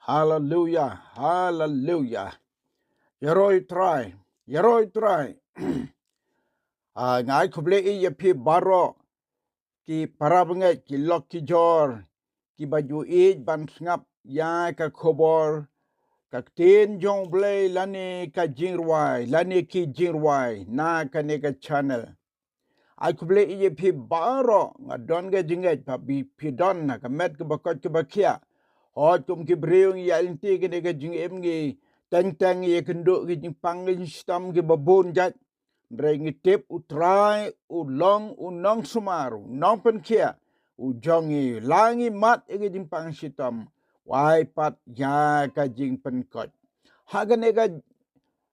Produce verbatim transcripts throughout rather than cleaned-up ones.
Haleluya, haleluya. Ïaroh ïa u Trai, ïaroh ïa u Trai. Ah, nga ai khublei ïa phi baroh, ki para bangeit, ki lok ki jor, kiba ju ïeit ban sngap ïa ka khubor, ka ktien jong U Blei lane ka jingrwai, lane ki jingrwai na kane ka channel. Ai khublei ïa phi baroh, nga don ka jingngeit ba phi, phi don ha ka met kaba koit kaba khiah. Hooid, kum ki briew ngi ïaid lynti kane ka jingim, ngi teng teng ïakynduh ki jingpang ki jingshitom kiba bun jait. Hynrei ngi tip U Trai u long u nongsumar, u nongpynkhiah, u jong ngi, la ngi mad ïa ki jingpang shitom, u ai pat ïa ka jingpynkoit. Ha kane ka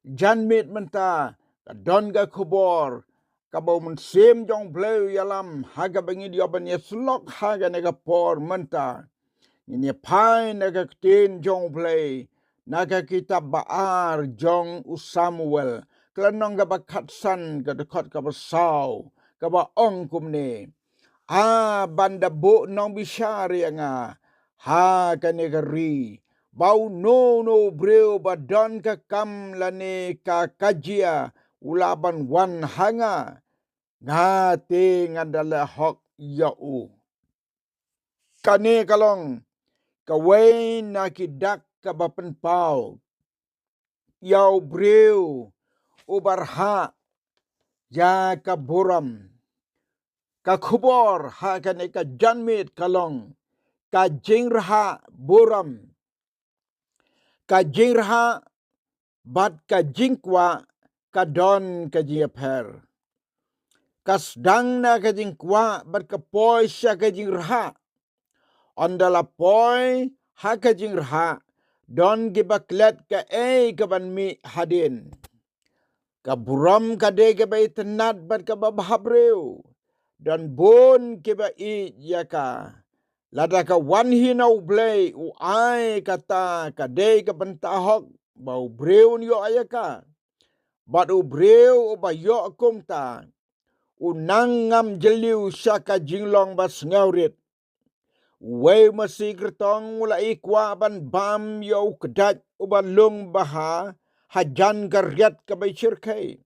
janmiet mynta, ka don ka khubor kaba U Mynsiem jong U Blei u ïalam, ha kaba ngin ïoh ban ïasyllok ha kane ka por mynta. Ngin ïa phai na ka ktien jong U Blei, na ka kitab ba ar jong u Samuel, ka lynnong kaba khatsan, ka dkhot kaba saw, kaba ong kumne: A, ban da buh nongbishar ïa nga ha kane ka ri, ba uno uno u briew ba don ka kam lane ka kajia u lah ban wan ha nga, nga te ngan da leh hok ïa u. Kane ka long kawei na ki dak kaba pynpaw ïa u briew uba rhah ïa ka burom. Ka khubor ha kane ka janmiet ka long: ka jingrhah burom. Ka jingrhah bad ka jingkwah ka don ka jingïapher. Ka sdang na ka jingkwah bad ka poi sha ka jingrhah. Ynda la poi ha ka jingrhah, don kiba klet kaei kaban mih hadien. Ka burom ka dei kaba itynnad bad kaba bhabriew. Don bun kiba ïeit ïa ka. Lada ka wan hi na U Blei, u ai kata ka dei ka bynta hok ba u briew un ïoh ïa ka. Bad u briew uba ïoh kumta, u nang ngam jylliew sha ka jinglong ba sngewrit. Uwei u masi kyrtong u la ïai kwah ban bam ïa u kdait uba lung bha hajan ka riat kaba shyrkhei.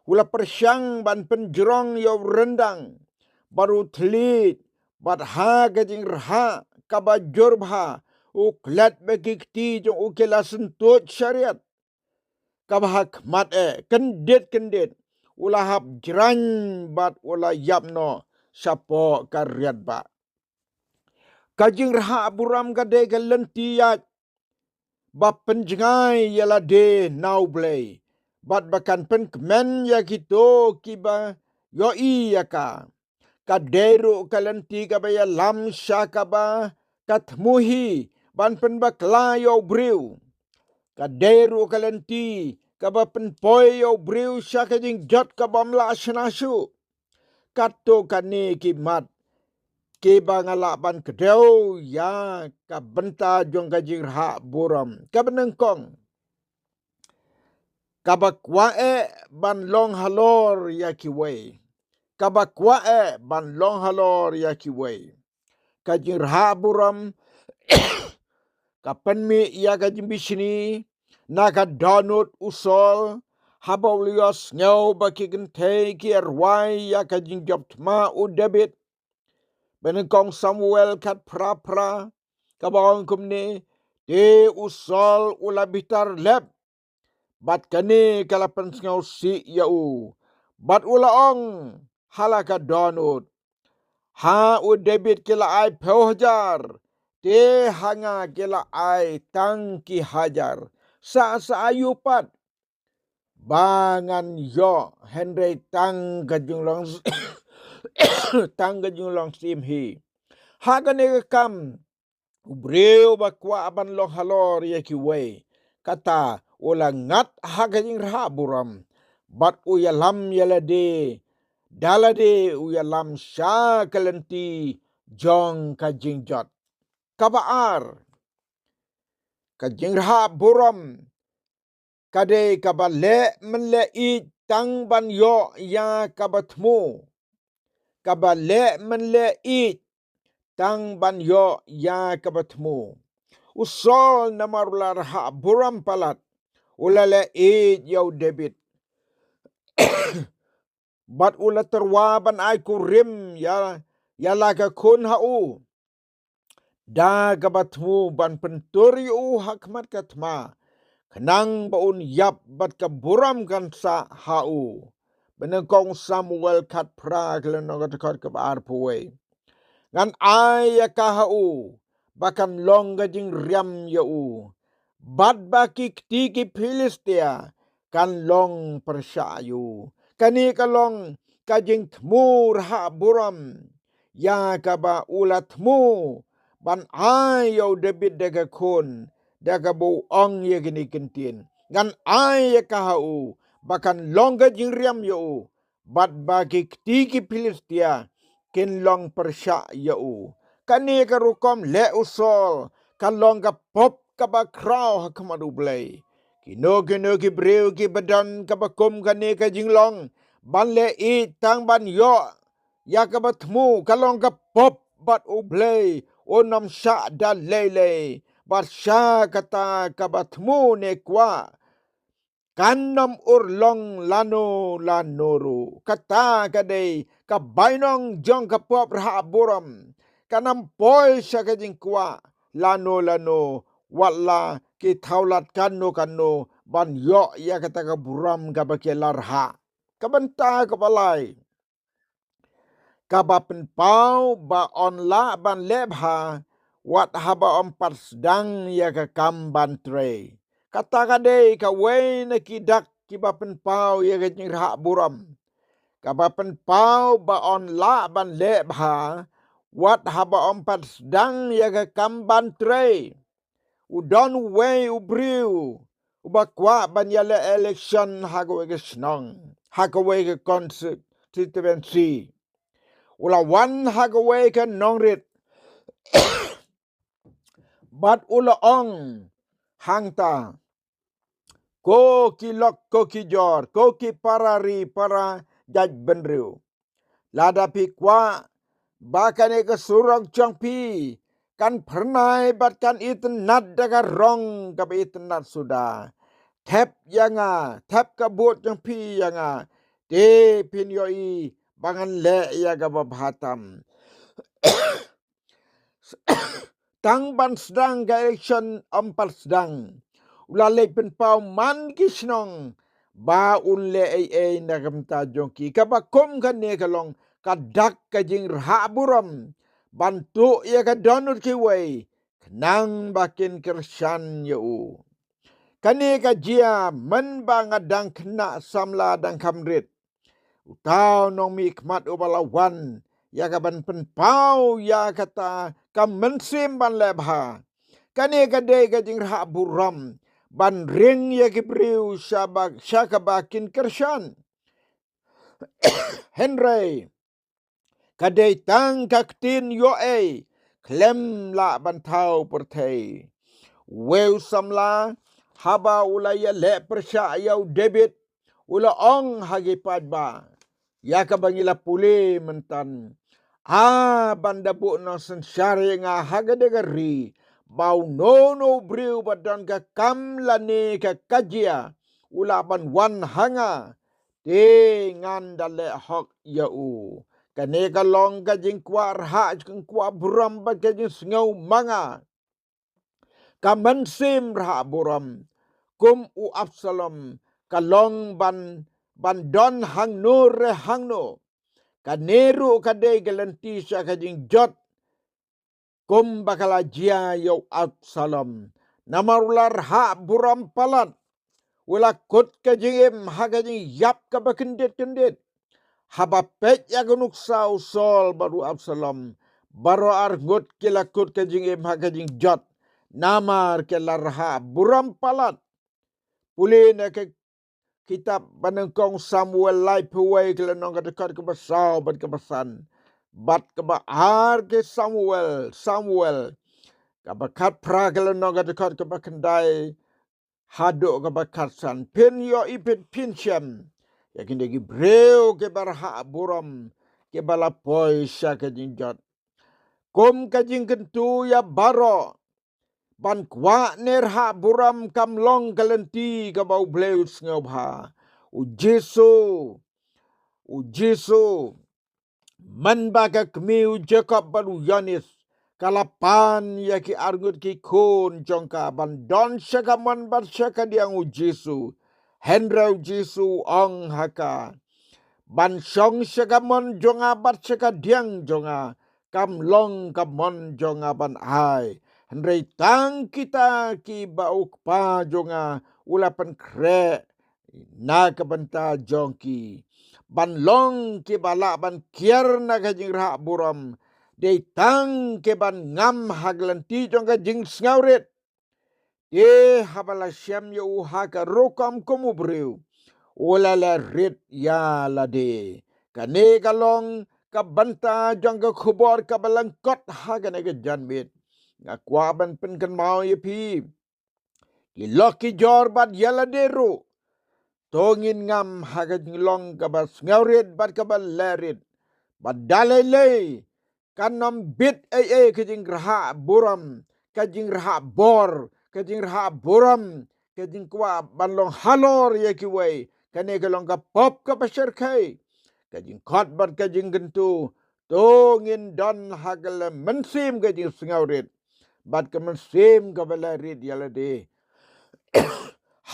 U la pyrshang ban pynjrong ïa u ryndang bad u thylliej, bad ha ka jingrhah kaba jur bha, u klet ba ki kti jong u ki la syntuid sha riat. Kaba ha khmat eh kyndit kyndit u la hap jrang bad u la ïap noh shapoh ka riat bah. Ka jingrhah burom ka dei ka lynti ïaid ba pynjngai ïa lade na U Blei, bad ba kan pynkmen ïa kito kiba ïohi ïa ka. Ka dei ruh ka lynti kaba ïalam sha kaba ka thmu hi ban pynbakla ïa u briew. Ka dei ruh ka lynti kaba pynpoi ïa u briew sha ka jingjot kabym lah shna shuh. Katto katne ki mat kiba nga lah ban kdew ïa ka bynta jong ka jingrhah burom. Kaba nyngkong, kaba kwah eh ban long halor ïa kiwei. Kaba kwah eh ban long halor ïa kiwei. Ka jingrhah burom ka pynmih ïa ka jingbishni na ka dohnud u Saul, haba u la ïohsngew ba ki kynthei ki rwai ïa ka jingjop thma u David. Ba nyngkong Samuel khatphra phra, kaba ong kumne: Te u Saul u la bitar lep, bad kane ka la pynsngewsih ïa u. Bad u la ong ha la ka dohnud: Ha u David ki la ai phew hajar, te ha nga ki la ai tang ki hajar. Sa sa aïu pat ba ngan ïoh, hynrei tang ka jinglong, tang ka jinglong syiem hi. Ha kane ka kam, u briew ba kwah ban long halor ïa kiwei, kata u la ngat ha ka jingrhah burom, bad u ïalam ïa lade da lade, u ïalam sha ka lynti jong ka jingjot. Kaba ar, ka jingrhah burom ka dei kaba leh mynleh ïeit tang ban ïoh ïa kaba thmu. Kaba leh mynleh ïeit tang ban ïoh ïa kaba thmu. u Saul namar u la rhah burom palat, u la leh ïeit ïa u David. Bad u la tyrwa ban ai kurim ïa, ïa la ka khun ha u, da kaba thmu ban pyntur ïa u ha khmat ka thma, khnang ba un ïap bad ka burom kan sah ha u. Banyngkong Samuel khatphra, ka lynnong ka dkhot kaba arphew wei. Ngan ai ïa ka ha u ba kan long ka jingriam ïa u, bad ba ki kti ki Philistia kan long pyrshah ïa u. Kane ka long ka jingthmu rhah burom ïa kaba u la thmu ban ai ïa u David da ka khun, da kaba u ong ïa kine ki ktien: Ngan ai ïa ka ha u ba kan long ka jingriam ïa u, bad ba ki kti ki Philistia kin long pyrshah ïa u. Kane ka rukom leh u Saul ka long ka pop kaba khraw ha khmat U Blei. Kino kino ki briew kiba don kaba kum kane ka jinglong ban leh ïeit tang ban ïoh ïa kaba thmu, ka long ka pop, bad U Blei un ym shah da lei lei. Bad sha kata kaba thmu ne kwah kan ym urlong lano lano ruh. Kata ka dei ka bainong jong ka pop rhah burom. Kan ym poi sha ka jingkwah lano lano, wat la ki thaw lad kano kano ban ïoh ïa kata ka burom kaba ki la rhah. Ka bynta kaba lai, kaba pynpaw ba yn lah ban leh bha wat haba ym pat sdang ïa ka kam ban trei. Kata ka dei kawei na ki dak kiba pynpaw ïa ka jingrhah burom. Kaba pynpaw ba yn lah ban leh bha wat haba ym pat sdang ïa ka kam ban trei. U don uwei u briew uba kwah ban ïaleh election ha kawei ka shnong, ha kawei ka constituency. U la wan ha kawei ka nongrit bad u la ong hangta: Ko ki lok, ko ki jor, ko ki para ri para jaitbynriew, lada phi kwah ba kane ka surok jong phi kan phyrnai bad kan itynnad da ka rong kaba itynnad suda, thep ïa nga, thep ka vote jong phi ïa nga, te phin ïohi ba ngan leh ïa kaba bha tam. Tang ban sdang ka election ym pat sdang, u la leit pynpaw man ki shnong ba un leh ei ei na ka bynta jong ki. Kaba kum kane ka long ka dak ka jingrhah burom ban tuh ïa ka dohnud kiwei, khnang ba kin kyrshan ïa u. Kane ka jia mynba nga dang khynnah samla dang kham rit. Uta u nongmihkhmat uba la wan ïa kaban pynpaw ïa kata ka mynsiem ban leh bha. Kane ka dei ka jingrhah burom ban ring ïa ki briew sha ba, sha kaba kin kyrshan. Hynrei ka dei tang ka ktien ïoh ei, khlem lah ban thaw pyrthei. Uwei u samla, haba u la ïaleh pyrshah ïa u David, u la ong ha ki paidbah, ïa kaba ngi la pule mynta: A ban da buh nongsynshar ïa nga ha kane ka ri, ba uno uno u briew ba don ka kam lane ka kajia u lah ban wan ha nga, te ngan da leh hok ïa u. Kane ka long ka jingkwah rhah, jingkwah burom bad ka jingsngew ma nga. Ka mynsiem rhah burom kum u Absalom ka long ban, ban don hangno re hangno. Kane ruh ka dei ka lynti sha ka jingjot kum ba ka la jia ïa u Absalom. Namar u la rhah burom palat, u la kut ka jingim ha ka jingïap kaba kyndit kyndit. Haba peit ïa ka nuksa u Saul bad u Absalom, baroh arngut ki la kut ka jingim ha ka jingjot namar ki la rhah burom palat. Pule na ka kitab ba nyngkong Samuel laiphew wei, ka lynnong ka dkhot kaba saw bad kaba san. Bad kaba ar ki Samuel, Samuel kaba khatphra, ka lynnong ka dkhot kaba khyndai haduh kaba khatsan. Phin ïohi, phin, phin shem ïa kine ki briew kiba rhah burom, kiba la poi sha ka jingjot. Kum ka jingkyntu ïa baroh, ban kwah ne rhah burom kam long ka lynti kaba U Blei u sngewbha. U Jisu, U Jisu, mynba ka kmie u Jakob bad u Ïoannis ka la pan ïa ki arngut ki khun jong ka ban don sha ka mon bad sha ka diang U Jisu. Hynrei U Jisu u ong ha ka, ban shong sha ka mon jong nga bad sha ka diang jong nga kam long ka mon jong nga ban ai, hynrei tang kita kiba U Kpa jong nga u la pynkhreh na ka bynta jong ki, ban long kiba lah ban kiar na ka jingrhah burom, dei tang kiban ngam ha ka lynti jong ka jingsngewrit. Te haba la shem ïa u ha ka rukom kum u briew, u la leh rit ïa lade. Kane ka long ka bynta jong ka khubor kaba lyngkot ha kane ka janmiet. Nga kwah ban pynkynmaw ïa phi, ki lok ki jor bad ïa lade ruh, to ngin ngam ha ka jinglong kaba sngewrit bad kaba leh rit. Bad da lei lei kan ym bit ei ei ka jingrhah burom, ka jingrhah bor, ka jingrhah burom, ka jingkwah ban long halor ïa kiwei. Kane ka long ka pop kaba shyrkhei. Ka jingkhot bad ka jingkyntu, to ngin don ha ka la mynsiem ka jingsngewrit bad ka mynsiem kaba leh rit ïa lade.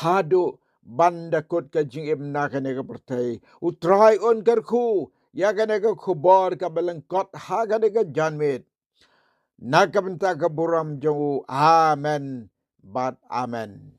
Haduh ban da kut ka jingim na kane ka pyrthei, U Trai un kyrkhu ïa kane ka khubor kaba lyngkot ha kane ka janmiet. Na ka bynta ka burom jong u, amen bad amen.